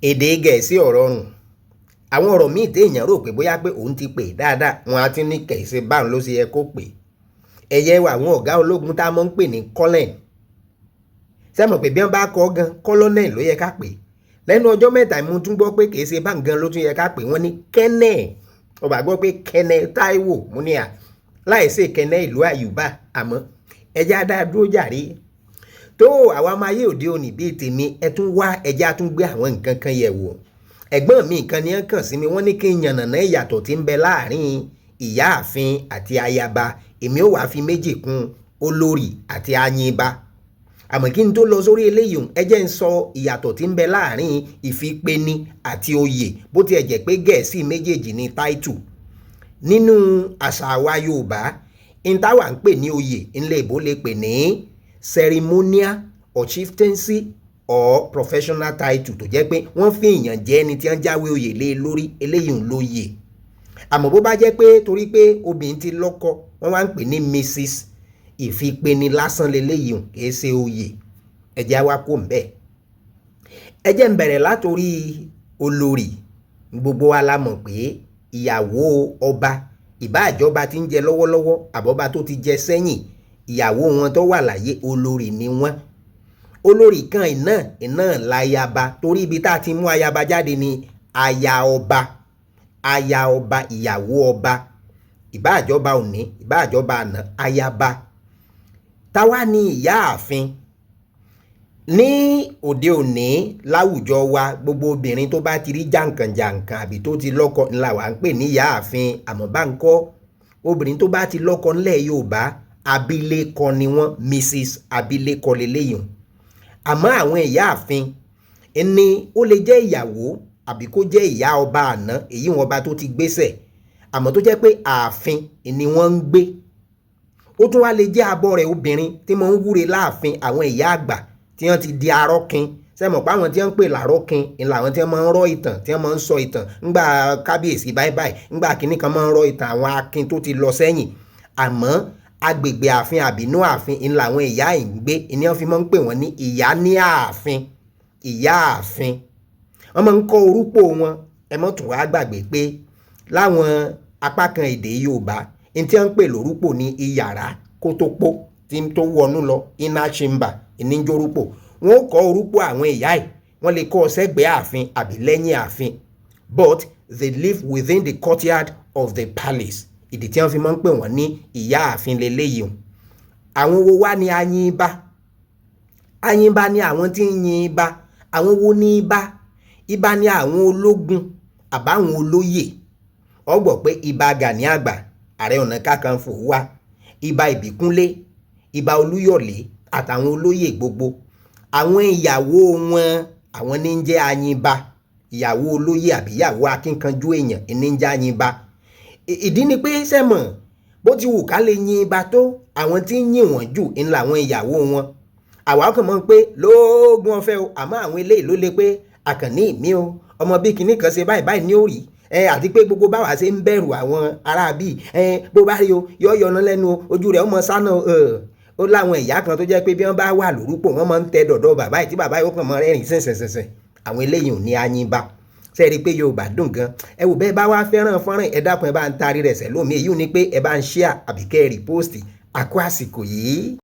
Èdè Gẹ̀ẹ́sì ò rọrùn. Àwọn ọ̀rọ̀ míì téèyàn rò pé bóyá pé òun ti pè dáadáa, wọn á ti ní kẹ̀sí báwọn ló ṣe yẹ kó pè. Ẹ̀yẹ wa, àwọn ọ̀gá ológun tá a mọ̀ ń pè ní colonel. Ṣé mọ̀ pé bí wọ́n bá kọ́ gan, colonel ló yẹ ká pè. Lẹ́nu ọjọ́ mẹ́ta, mo tún gbọ́ pé kìí ṣe bá gan ló tún yẹ ká pè. Wọ́n ní kẹ́nẹ̀. Ọba gbọ́ pé kẹ́nẹ̀ Táíwò, mo ní à láìsí kẹ́nẹ̀ ìlú Àyùbá. Àmọ́ ẹjẹ́ á dá dúró jàre. Tó àwa ọmọ ayé òde òní bíi tèmi, ẹ tún wá, ẹjẹ́ á tún gbé àwọn nǹkan kan yẹ̀ wò. Ẹ̀gbọ́n mi nǹkan ni wọ́n kàn sí mi, wọ́n ní kí n yànnàná ìyàtọ̀ tí ń bẹ láàrin ìyáàfin àti ayaba. Èmi ò wá fi méjì kún, olórí àti ayinba. Àmọ́ kí n tó lọ sórí eléyìí, ẹ jẹ́ n sọ ìyàtọ̀ tí ń bẹ láàrin ìfipeni àti oyè, bó tiẹ̀ jẹ́ pé Gẹ̀ẹ́sì méjèèjì ní title. Nínú àṣà àwa Yorùbá, n táwa ń pè ní oyè, ńlẹ̀ ìbò lè pè ní ceremonial or chieftaincy or professional title, tó jẹ́ pé wọ́n fi èèyàn jẹ́ ẹni tí wọ́n jáwé oyè lé lórí, eléyìí ń lóye. Àmọ́ bó bá jẹ́ pé torí pé obìnrin ti lọ́kọ, wọ́n wá ń pè ní Mrs, ìfipeni lásán leléyìí, kìí ṣe oyè. Ẹ̀jẹ̀ wa kò ń bẹ́ẹ̀. Ẹ jẹ́ ń bẹ̀rẹ̀ látòrí olórí. Gbogbo wa la mọ̀ pé ìyàwó ọba, ìbá àjọba tí ń jẹ lọ́wọ́lọ́wọ́ àbọ̀bá tó ti jẹ sẹ́yìn, ìyàwó wọn tó wà láyé, olórí ni wọ́n. Olórí kan iná iná láyaba, torí ibi tá a ti mú ayaba jáde ni aya ọba. Aya ọba, ìyàwó ọba, ìbá àjọba òní, ìbá àjọba àná, ayaba. Táwa ní ìyáàfin ní òde òní láwùjọ wa, gbogbo obìnrin tó bá ti rí jàǹkànjàǹkàn àbí tó ti lọ́kọ ńlá wa ń pè ní ìyáàfin. Àmọ́ bá ń kọ́ obìnrin tó bá ti lọ́kọ ńlẹ̀ Yorùbá, abilékọ ni wọ́n, Mrs abilékọ lélẹ́yìn. Àmọ́ àwọn ìyáàfin ní ó lè jẹ́ ìyàwó àbí kó jẹ́ ìyá ọba àná, èyí wọn ọba tó ti gbéṣẹ̀, àmọ́ tó jẹ́ pé ààfin ni wọ́n ń gbé. Ó tún wá lè jẹ́ abọ́ rẹ̀ obìnrin tí mo ń wúre láàfin, àwọn ìyá àgbà tí wọ́n ti di arọ́kin. Sẹ́mọ̀ pé àwọn tí wọ́n ń pè lárọ́kin ni làwọn tí wọ́n máa ń rọ́ ìtàn, tí wọ́n máa ń sọ ìtàn ńgbà kábíyèsí báyìí báyìí, ńgbà kínní kan, máa ń rọ́ ìtàn àwọn akin tó ti lọ sẹ́yìn. Àmọ́ agbègbè ààfin àbínú ààfin ni làwọn ìyá yìí ń gbé, ni wọ́n fi máa ń pè wọ́n ní ìyá ní ààfin, ìyá ààfin. Wọ́n máa ń kọ́ orúpò wọn. Ẹ mọ́ tún wá gbàgbé pé láwọn apá kan èdè Yorùbá, ní tí wọ́n ń pè lórúpò ní iyàrá kó tó pó tí tó wọnú lọ, inner chamber ní jórúpò. Wọ́n ó kọ́ orúpò àwọn ìyá yìí, wọ́n lè kọ́ sẹ́gbẹ̀ẹ́ ààfin àbí lẹ́yìn ààfin, but they live within the courtyard of the palace. Ìdí tí wọ́n fi máa ń pè wọ́n ní ìyá ààfin leléyìí. Àwọn wo wá ní ayínbá? Ayínbá ní àwọn tí ń yin ibà. Àwọn wo ní ibà? Ibà ní àwọn ológun àbáwọn olóyè. Ọ gbọ́ pé Ìbà Gani Àgbà, Ààrẹ Ọ̀nà Kakanfò wá, Ìbà Ìbíkúnlé, Ìbà Olúyọ̀lé àtàwọn olóyè gbogbo. Àwọn ìyàwó wọn, àwọn ní ń jẹ́ ayínba. Ìyàwó olóyè àbí ìyàwó akínkanjú èèyàn ní ń jẹ́ ayínba. Ìdí ni pé, sẹ́mọ̀, bó ti wù ká lè yin ibà tó, àwọn tí ń yìn wọ́n jù ń làwọn ìyàwó wọn. Àwa kàn mọ̀ pé lóògùn ọ̀fẹ́ o, àmọ́ àwọn eléyìí ló lè pé àkànní mi o, ọmọ bí kinní kan ṣe báyìí báyìí ní òrì ẹ, àti pé gbogbo báwa ṣe ń bẹ̀rù àwọn ará bíi ẹ, bó bá rí o, yọ yọná lẹ́nu o, ojú rẹ̀ ó mọ sánà. Ó láwọn ìyá kan tó jẹ́ pé bí wọ́n bá wà lórúkọ, wọ́n máa ń tẹ dọ̀dọ̀ bàbá yìí, tí bàbá yìí ó kàn mọ́ rẹ́rìn sẹ̀sẹ̀sẹ̀sẹ̀. Àwọn eléyìí ò ní ayínba. Ṣe rí i pé Yorùbá dùn gan? Ẹ wò, bẹ́ẹ̀ bá wá fẹ́ràn fọ́nrán, ẹ dákun, ẹ bá ń tarí rẹ̀ sẹ́lómi. Èyí ni pé ẹ bá ń share àbí kẹ́ ẹ repost. Àkó àsìkò yìí.